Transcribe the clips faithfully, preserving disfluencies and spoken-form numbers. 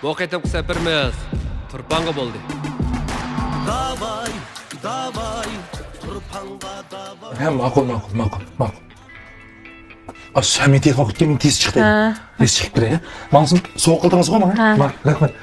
بۇ قېتىمقى سەپىرىمىز تۇرپانغا بولدى. داۋاي، داۋاي، تۇرپانغا داۋاي. ھە، ماقۇل، ماقۇل، ماقۇل، ماقۇل. ئاشۇ ھەممە تېلېفون قىلىپ كېلىڭ، تېز چىقتى. ھە. تېز چىقىپ كىرەي. ماڭسىز سوۋغا قىلدىڭىزغۇ ماڭا؟ ھە. ماڭ، رەھمەت.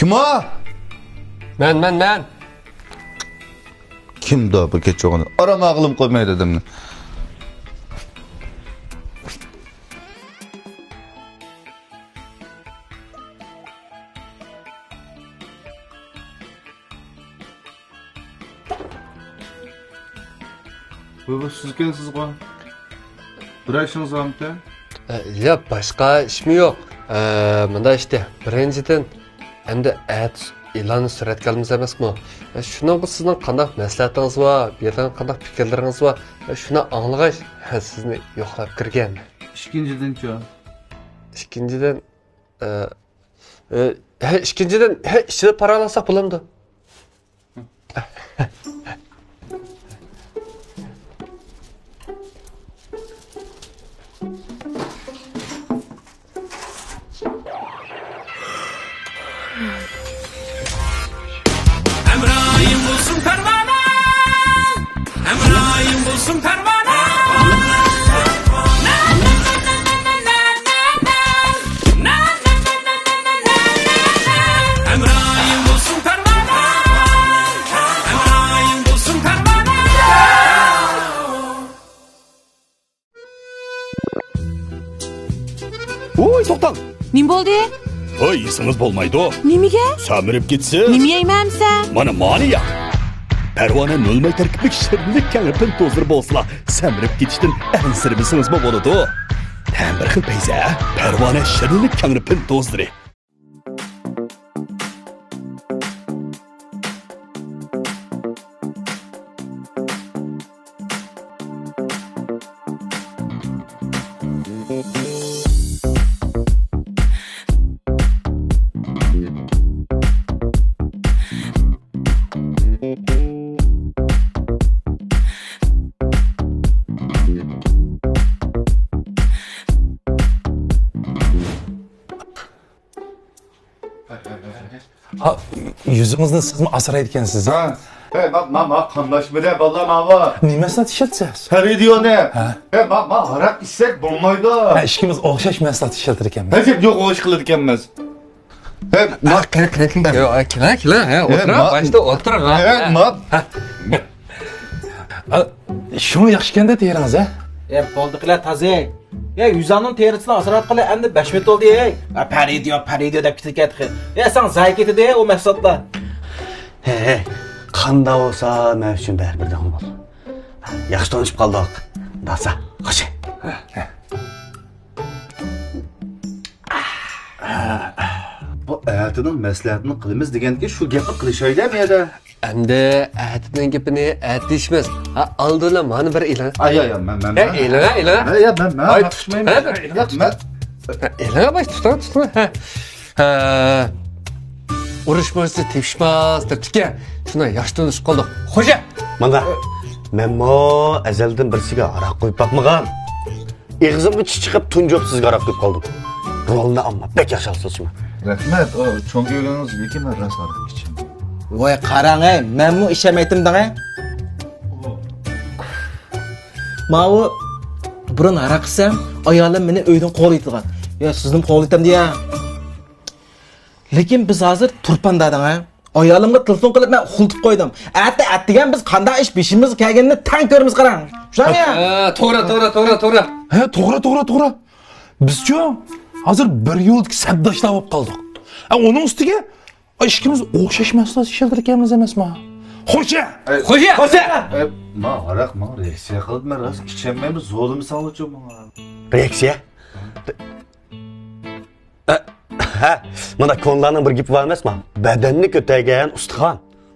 كىم ئۇ؟ مەن، مەن، مەن. كىمدۇ بۇ كېچە ئوغلى؟ ئارام ئالغىلىمۇ قويمايدۇ ئادەمنى. بۇ، بۇ سىزكەنسىزغۇ؟ بىرەر ئىشىڭىز بارمىكەن؟ ئە، ياق، باشقا ئىشمۇ يوق. ئە، مۇنداق ئىشتە، بىرىنچىدىن، ئەمدى ئەتە ئېلاننى سۈرەتكە ئالىمىز ئەمەسمۇ؟ ئە، شۇنىڭغا سىزنىڭ قانداق مەسلىھەتىڭىز بار، بېرىدىغان قانداق پىكىرلىرىڭىز بار، ئە، شۇنى ئاڭلىغاچ، ھە، سىزنى يوقلاپ كىرگەن. ئىككىنچىدىنچۇ؟ ئىككىنچىدىن، ئە، ئە، ھە، ئىككىنچىدىن، ھە، ئىچىدە پاراڭلاشساق بولامدۇ؟ ھەمراھىم بولسۇن پەرۋانە، ھەمراھىم بولسۇن پەرۋانە. ھەمراھىم بولسۇن پەرۋانە، ھەمراھىم بولسۇن پەرۋانە. ۋوي، توختاڭ! نېمە بولدى؟ ھوي، يېسىڭىز بولمايدۇ. نېمىگە؟ سەمرىپ كېتىسىز. نېمە يەيمەن ئەمسە؟ مانا، مانى يەڭ. پەرۋانە نۆل ماي تەركىبلىك شىرىنلىك كەڭرى پىن توزىلىرى بولسىلا، سەمرىپ كېتىشتىن ئەنسىرىمىسىڭىزمۇ بولىدۇ. تەم بىر خىل پەيزى، پەرۋانە شىرىنلىك كەڭرى پىن توزىلىرى. ھا، يۈزىڭىزنى سىزمۇ ئاسرايدىكەنسىز، ھە؟ ھە. ھە، ما، ما، ما، قاملاشمىدى، باللا، ماۋۇ. نېمە مەھسۇلات ئىشلەتسىز؟ پەرىدىيونى. ھە. ھە، ما، ما، ھاراق ئىچسەك بولمايدۇ. ھە، ئىككىمىز ئوخشاش مەھسۇلات ئىشلەتىدىكەنمىز. ھە، يوق، ئوخشاش قىلىدىكەنمىز. ھە، ما. ھە، كېلىڭ، كېلىڭ، كېلىڭ، ھە، ھە، ئولتۇرۇڭ، ما. باشتا ئولتۇرۇڭ، ھە. ھە، ما. ھە. ئا، شۇڭا ياخشىكەن-دە تېرىڭىز، ھە؟ ئە، بولدى قىلە تازا. يا، يۈزەڭنىڭ تېرىسىنى ئاسراتقىلى ئەمدى بەش مىنۇت بولدى، ھەي. ئا، پەرىدىيو، پەرىدىيو دەپ كېتىدىكەن تېخى. يا، ساڭا زايە كېتىدۇ، ھەي، ئۇ مەھسۇلاتلار. ھەي، ھەي، قاندا بولسا مەن ئۈچۈن بەرىبىر دېڭىڭ بول. ياخشى تونۇشۇپ قالدۇق. داسا، خوش. بۇ ئەتىنىڭ مەسلىھەتىنى قىلىمىز دېگەنكى شۇ گەپنى قىلىشايلى مەيلى. ئەمدى ئەتىنىڭ گېپىنى ئەتە دېيىشىمىز. ھە، ئالدى بىلەن مانا بىر ئېلىڭ. ئاي، ئاي، ئاي، مەن، مەن، ھە، مەن. ئېلىڭ، ئېلىڭ. ھە، يا، مەن، مەن. ئاي، تۇت، ھە، ياق، مەن. ھە، ئېلىڭ، باش تۇتۇڭ، تۇتۇڭ. ھە. ھە. ئۇرۇشماس، تېپىشماس دەپتىكەن. شۇنداق ياخشى تونۇشۇپ قالدۇق. خوجا! مانا، مەنمۇ ئەزەلدىن بىرسىگە ھاراق قۇيۇپ باقمىغان. ئېغىزىمغا چىش چىقىپ، تۇنجۇپ سىزگە ھاراق قۇيۇپ قالدىم. رولنى ئەمما بەك ياخشى ھال سالىسىز. رەھمەت، ئۇ چوڭ كۆڭلىڭىز، لېكىن مەن راست ھاراق ئىچىمەن. ۋاي قاراڭ ھەي، مەنمۇ ئىچەلمەيتتىم دەڭ ھەي. ماۋۇ بۇرۇن ھاراق ئىچسەم، ئايالىم مېنى ئۆيدىن قوغلايتىغان. يا سىزنىمۇ قوغلايتتىم دېيە. لېكىن بىز ھازىر تۇرپاندا دەڭ ھە. ئايالىمغا تېلېفون قىلىپ مەن ئۇخلىتىپ قويدۇم. ئەتە ئەتىگەن بىز قانداق ئىش بېشىمىزغا كەلگىنىنى تەڭ كۆرىمىز قاراڭ. شۇنداقمۇ يا؟ ھە، توغرا، توغرا، توغرا، توغرا. ھە، توغرا، توغرا، توغرا. بىزچۇ ھازىر بىر يولدىكى سەپداشلار بولۇپ قالدۇق. ھە، ئۇنىڭ ئۈستىگە ئىككىمىز ئوخشاش مەھسۇلات ئىشلىتىدىكەنمىز ئەمەسما؟ خوشە! ئەي، خوشە! خوشە! ئەي، ما ھاراق، ما رېئاكسىيە قىلدىم، مەن راست ئىچەلمەيمەن، زورلىمىساڭلارچۇ ماڭا. رېئاكسىيە؟ ئە، ھە، مانا كونىلارنىڭ بىر گېپى بار ئەمەسما؟ بەدەننى كۆتەرگەن ئۇستىخان،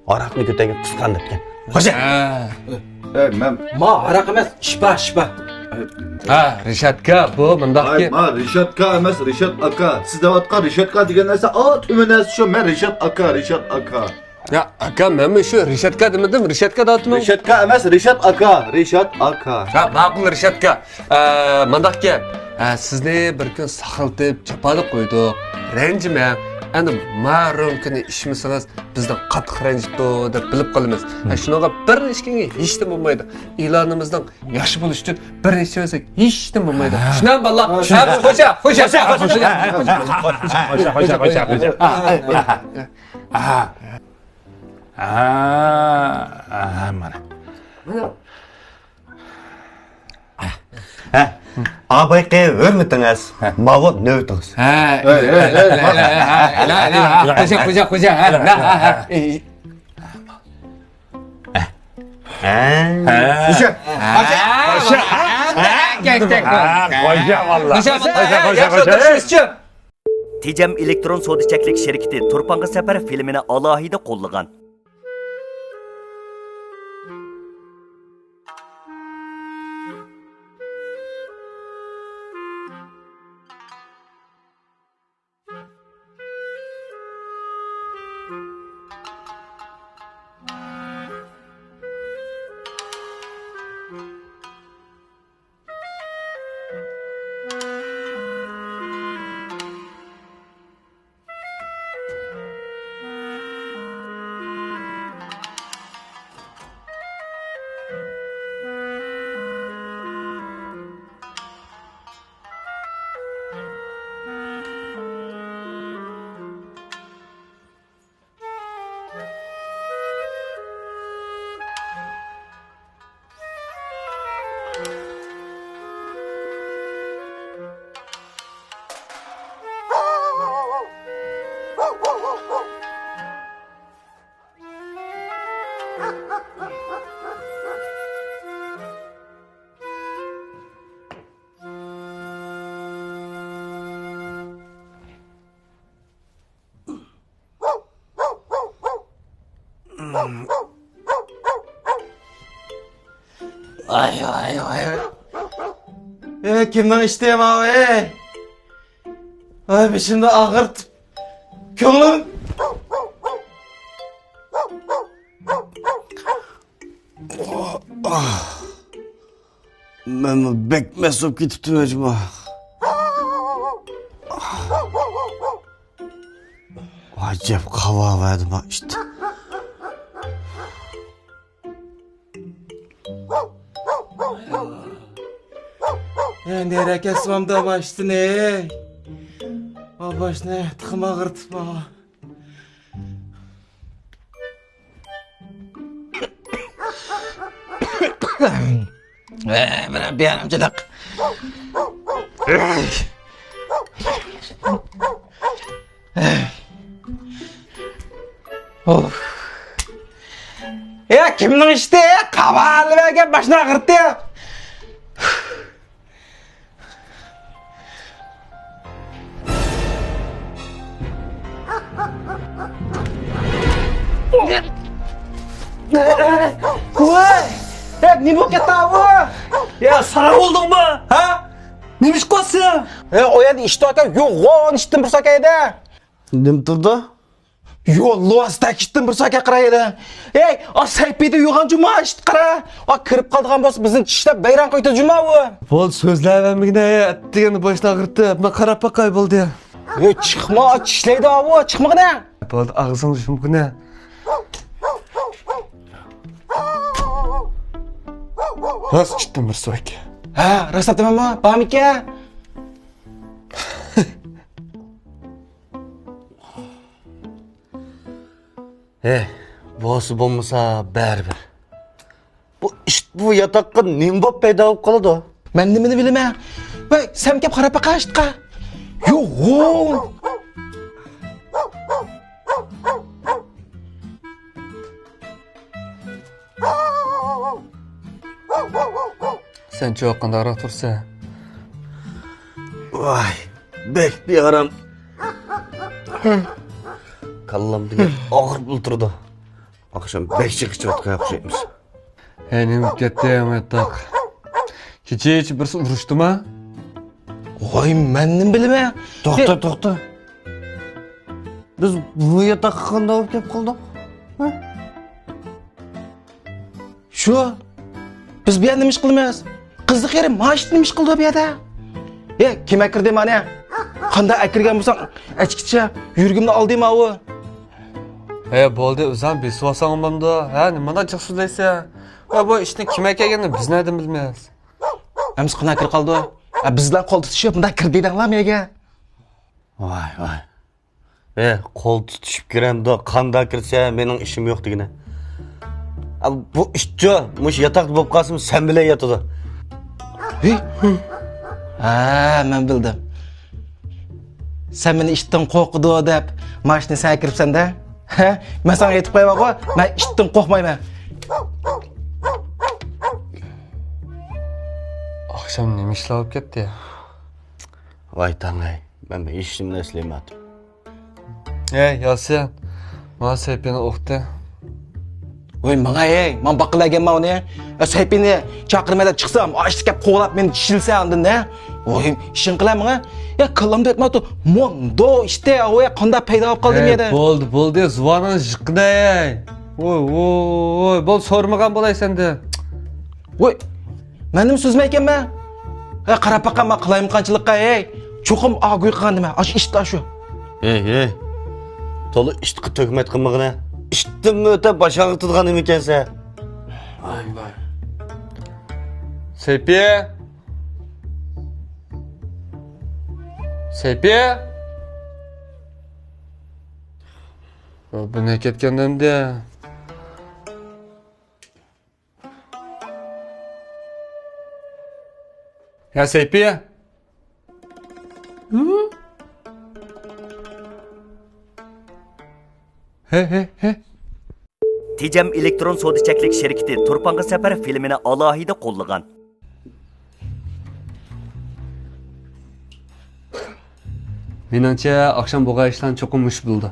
ھاراقنى كۆتەرگەن قۇستىخان دەپتىكەن. خوشە! ھە. ئەي، مەن. ما ھاراق ئەمەس، ئىش بار، ئىش بار. ھە، رېشاتكا بۇ مۇنداق. ئاي، ما، رېشاتكا ئەمەس، رېشات ئاكا. سىز دەۋاتقان رېشاتكا دېگەن نەرسە، ئا، تۈمەن نەرسە شۇ. مەن رېشات ئاكا، رېشات ئاكا. يا، ئاكا، مەنمۇ شۇ رېشاتكا دېمىدىم، رېشاتكا دەۋاتىمەن. رېشاتكا ئەمەس، رېشات ئاكا، رېشات ئاكا. ھە، ماقۇل، رېشاتكا. ئە، مانداق گەپ. ئە، سىزنى بىر كۈن ساقلىتىپ، جاپالىق قويدۇق. رەنجىمەڭ. ئەنە، ما رۆمكىنى ئىچمىسىڭىز، بىزدىن قاتتىق رەنجىپتۇ دەپ بىلىپ قالىمىز. ھە، شۇنىڭغا بىر ھېچكىمگە ھېچنېمە بولمايدۇ. ئېلانىمىزنىڭ ياخشى بولۇشى ئۈچۈن بىر ئىچىۋەرسەك ھېچنېمە بولمايدۇ. شۇنداقمۇ بالىلار؟ ھە، خوشە، خوشە، خوشە، خوشە. ھە، مانا. ھە، ئابايقى ھۆرمىتىڭىز، ماۋۇ نۆۋىتىڭىز. ھە، خوجا، خوجا، خوجا، ھە، ھە، ھە. ھە. خوجا. خوجا. ھە، كەك، كەك. ھە، خوجا، ۋاللا. خوجا، خوجا، خوجا، خوجا. تېجەم ئېلېكترون سودا چەكلىك شىركىتى تۇرپانغا سەپەر فىلىمىنى ئالاھىدە قوللىغان. ۋاي، ۋاي، ۋاي. ئەي، كىمنىڭ ئىشتىيى ماۋۇ، ئەي؟ ۋاي، بېشىمنى ئاغرىتىپ، كۆڭلۈم. مەنمۇ بەك مەست بولۇپ كېتىپتىمەن جۇمۇ. ئەجەب قاۋاۋەردى ما ئىت. يا نېرە كەسمامدا ما ئىتنى؟ ما باشنى تېخىمۇ ئاغرىتىپ ما. بىر بىئارامچىلىق. ئوف. يا، كىمنىڭ ئىشتى؟ قاۋالى بەرگەن باشنى ئاغرىتتى. ۋاي! ھە، نېمە بولۇپ كەتتى ئاۋۇ؟ يا، ساراڭ بولدۇڭمۇ؟ ھە؟ نېمە ئىش قىلىسەن؟ ھە، ئۇ يەردە ئىشتىن ئاكا، يوغان ئىشتىن بىر ساكايدە. نېمە تۇرىدۇ؟ يولۋاستەك ئىتتىن بىر ساكە قارايلى. ھەي، ئا سەيپىدە يوغان جۇما ئىت قارا. ئا كىرىپ قالىدىغان بولسا بىزنى چىشلەپ ۋەيران قىلىۋېتىدۇ جۇما ئۇ. بولدى، سۆزلەۋەرمىگىنە، ئەتىگەن باشنى ئاغرىتتى. مەن قاراپ باقاي بولدى. يو، چىقما، ئا چىشلەيدۇ ئاۋۇ، چىقمىغىنە. بولدى، ئاغزىڭنى يۇمغىنە. راست ئىتتىن بىر ساكە. ھە، راست ئېيتىمەنمۇ؟ بارمىكەن؟ ھە، بولسا بولمىسا بەرىبىر. بۇ ئىت بۇ ياتاققا نېمە بولۇپ پەيدا بولۇپ قالىدۇ؟ مەن نېمىنى بىلىمەن؟ ۋەي، سەن كەپ قاراپ باقە ئىتقا. يوغان. سەنچۇ قانداقراق تۇرسەن؟ ۋاي، بەك بىئارام. كاللام دېگەن ئاغرىپ ئولتۇرىدۇ. ئاخشام بەك جىق ئىچىۋاتقان ئوخشايمىز. ھەي، نېمە بولۇپ كەتتىڭ، مەتتاق؟ كېچىچە بىرسى ئۇرۇشتىما؟ ۋاي، مەن نېمە بىلىمەن؟ توختا، توختا. بىز بۇ ياتاققا قانداق بولۇپ كەپ قالدۇق؟ ھە؟ شۇ. بىز بۇ يەردە نېمە ئىش قىلىمىز؟ قىزىق يېرى، مانا ئىشتا نېمە ئىش قىلىدۇ بۇ يەردە؟ ھە، كىم ئەكىردى مانا؟ قانداق ئەكىرگەن بولساڭ، ئەچكىچە يۈرىكىمنى ئالدى ماۋۇ. ھە، بولدى، ئۆزۈڭ بېسىۋالساڭ بولمامدۇ؟ ھە، نېمانداق جىق سۆزلەيسەن؟ ھە، بۇ ئىشنىڭ كىم ئەكەلگىنىنى بىز نەدىن بىلىمىز؟ ئەمىسە قانداق كىرىپ قالدى؟ ھە، بىز بىلەن قول تۇتۇشۇپ، مۇنداق كىر دەيدىڭلارمۇ يەرگە؟ ۋاي، ۋاي. ئە، قول تۇتۇشۇپ كىرەمدۇ، قانداق كىرسە مېنىڭ ئىشىم يوق دېگىنە. ئە، بۇ ئىتچۇ، مۇشۇ ياتاقتا بولۇپ قالسىمۇ سەن بىلەن ياتىدۇ. ھى؟ ھە، مەن بىلدىم. سەن مېنى ئىتتىن قورقىدۇ دەپ ماشىنا سەن كىرىپسەن-دە. ھە؟ مەن ساڭا ئېيتىپ قويايمەنغۇ، مەن ئىتتىن قورقمايمەن. ئاخشام نېمە ئىشلار بولۇپ كەتتى؟ ۋاي تاڭاي، مەن بىر ھېچنېمىنى ئەسلىيەلمەيتتىم. ھەي، ياسىن، ماڭا سەيپىنى ئوقۇتتى. ۋاي، ماڭا، ھەي، ماڭا باققىلى ئەگەنمە ئۇنى. ئە، سەيپىنى چاقىرماي دەپ چىقسام، ئاشتا كەپ قوغلاپ مېنى چىشلىسە ئاندىن نە؟ ۋاي، ئىشىڭ قىلە ماڭا. يا، كاللامدا ئۆتمەپتۇ. موندو ئىشتە، ۋاي، قانداق پەيدا بولۇپ قالدىم ھەي، يەدە. بولدى، بولدى، زۇۋانىڭنى جىققىدە، ھەي. ۋوي، ۋوي، ۋوي، بول، سورىمىغان بولاي سەندە. ۋوي، مەن نېمە سۆزلىمەيكەنمەن؟ ھە، قاراپ باققان ماڭا قالايمىقانچىلىققا، ھەي. چوقۇم ئا گۇي قىلغان نېمە، ئاشۇ ئىشتا شۇ. ھەي، ھەي. تولا ئىشتىققا تۆھمەت قىلمىغىنە. ئىشتىنمۇ ئۆتە باش ئاغرىتىدىغان نېمىكەنسە. ۋاي، ۋاي. سەيپى! سەيپى! بۇ نە كەتكەن ئەمدى؟ يا سەيپى! ھە، ھە، ھە. تېجەم ئېلېكترون سودا چەكلىك شىركىتى تۇرپانغا سەپەر فىلىمىنى ئالاھىدە قوللىغان. مېنىڭچە، ئاخشام بولغان ئىشلارنى چوقۇم مۇشۇ بىلىدۇ.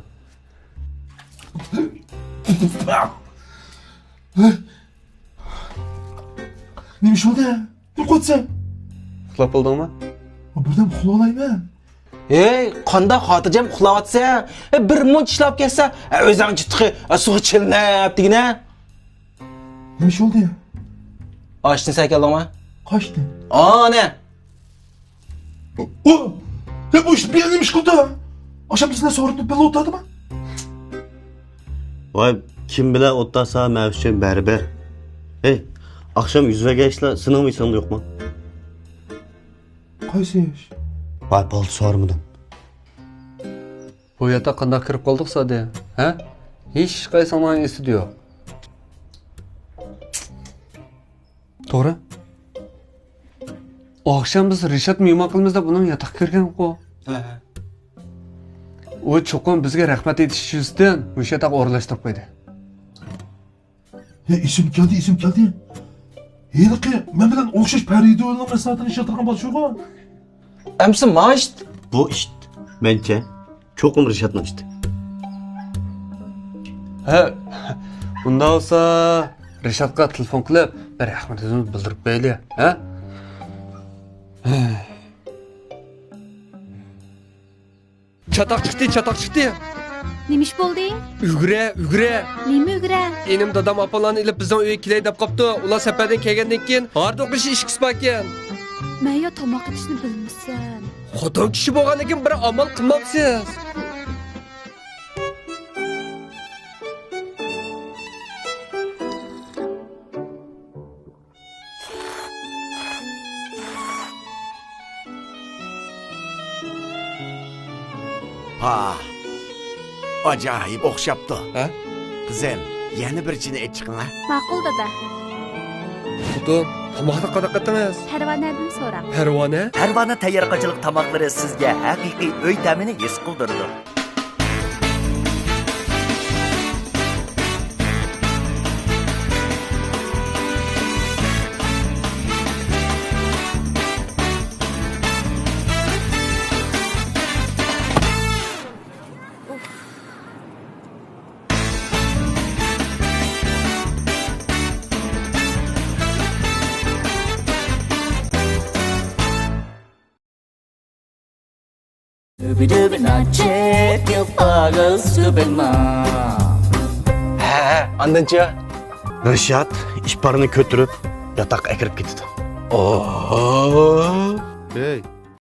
نېمە ئىش بولدى؟ نېمە قىلىۋاتىسەن؟ ئۇخلاپ بولدۇڭمۇ؟ بىردەم ئۇخلىۋالايمەن. ھەي، قانداق خاتىرجەم ئۇخلاۋاتىسەن؟ ھە، بىر مۇنچە ئىشلەپ كەتسە، ھە، ئۆزۈڭچە تېخى، ھە، سۇغا چىلىنىپ دېگىنە. نېمە ئىش بولدى؟ ئاشتىن سەن كەلدىڭمۇ؟ قاشتىن؟ ئانە. ئۇ، يا بۇ ئىش بىر نېمە ئىش قىلدى؟ ئاخشام بىز بىلەن سورۇندا بىللە ئولتۇردىمۇ؟ ۋاي، كىم بىلەن ئولتۇرسا مەن ئۈچۈن بەرىبىر. ھەي، ئاخشام يۈز بەرگەن ئىشلار سېنىڭمۇ ئېسىڭدە يوقمۇ؟ قايسى ئىش؟ ۋاي، بولدى، سورىمىدىم. بۇ ياتاققا قانداق كىرىپ قالدۇق زادى، ھە؟ ھېچقايسىڭلارنىڭ ئېسىدە يوق. توغرا. ئاخشام بىز رىشات مېھمان قىلىمىز دەپ ئۇنىڭ ياتاققا كىرگەنغۇ. ھە، ھە. ئۇ چوقۇم بىزگە رەھمەت ئېيتىش يۈزىسىدىن مۇشۇ ياتاققا ئورۇنلاشتۇرۇپ قويدى. ھە، ئېسىمگە كەلدى، ئېسىمگە كەلدى. ھېلىقى مەن بىلەن ئوخشاش پەرىدۇنىڭ مەسلىھەتىنى ئىشلەتتۈرگەن بالا شۇغۇ. ئەمسە ما ئىشت؟ بۇ ئىشت، مەنچە، چوقۇم رىشاتنىڭ ئىشتى. ھە، ئۇنداق بولسا رىشاتقا تېلېفون قىلىپ، بىر رەھمىتىمىزنى بىلدۈرۈپ قويايلى، ھە؟ چاتاق چىقتى، چاتاق چىقتى. نېمە ئىش بولدى؟ ئۈگرە، ئۈگرە. نېمە ئۈگرە؟ ئىنىم دادام ئاپاملارنى ئېلىپ بىزنىڭ ئۆيگە كېلەي دەپ قاپتۇ. ئۇلار سەپەردىن كەلگەندىن كېيىن ھاردۇق ئېشى ئىچكۈسى باركەن. مەن يا تاماق ئېتىشنى بىلمىسەم. خوتۇن كىشى بولغاندىن كېيىن بىر ئامال قىلمامسىز؟ ھا، ئاجايىپ ئوخشاپتۇ. ھە؟ قىزىم، يەنە بىر چىنە ئېچىقىڭ ھە. ماقۇل، دادا. خوتۇن، تاماقنى قانداق قىلدىڭىز؟ پەرۋانەدىن سوراڭ. پەرۋانە؟ پەرۋانە تەييارقاچىلىق تاماقلىرى سىزگە ھەقىقىي ئۆي تەمىنى ھېس قىلدۇرىدۇ. We do it not check your father's stupid mom. ھە ھە ئاندىنچە؟ رىشات ئىپارنى كۆتۈرۈپ ياتاققا ئەكىرىپ كېتىدۇ. ئوھو. ھەي،